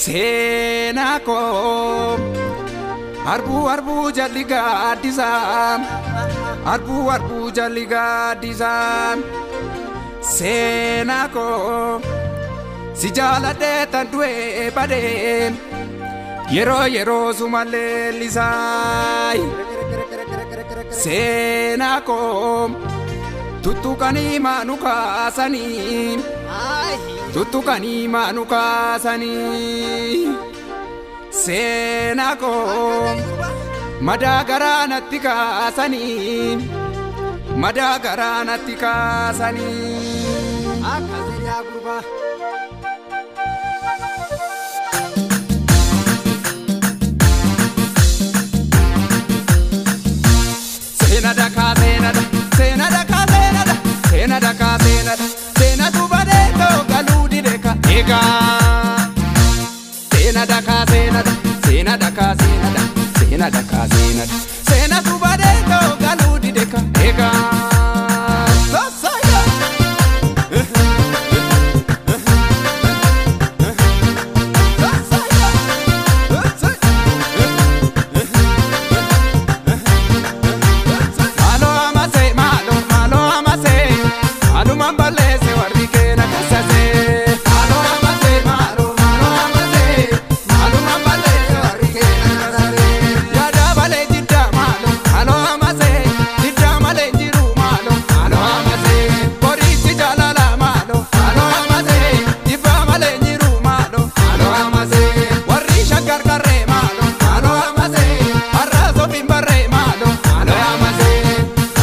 Seenaa koo arbuu arbuu jalli gaaddisaa, arbuu arbuu jalli gaaddisaa. Seenaa koo si jaaladhee tan du'ee badee yeroo yeroo suma leellisaa. Seenaa koo tuttuqanii maanu kaasanii, tuttuqanii maanu kaasanii. Seenaa koo madaa garaa natti kaasanii, madaa garaa natti kaasanii. Akkas yaa gurbaa. Seena dakaa seenada, seena dakaa seenada, seena dakaa seenada, seena dubaree too galuu dide ka eegaa. Seena dakaa seenada, seena dakaa seenada, seena dakaa seenada, seena dubaree too galuu dide ka eegaa. Sasaya. Malo amase, malo, malo amase, malumaan balleesse warri keena kassase. Malo amase, malo, malo amase, malumaan balleesse warri keena kassase. Yaada malee jidda malo, malo amase, jidda malee jiru malo, malo amase. Qorichi jaalala malo, malo amase, jibba malee jiru malo, malo amase. Warri shaggar qarree malo, malo amase, har'a sofiin barree malo, malo amase.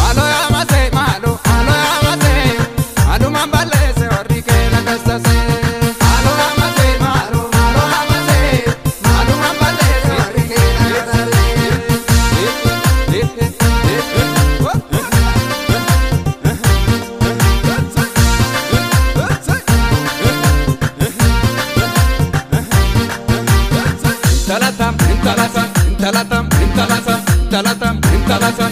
Malo amase, malo, malo amase, malumaan balleesse warri keena kassase. Malo amase, malo, malo amase, malumaan balleesse warri keena kassase. Intalatam, intalatam, intalatam, intalatam, intalatam, intalatam,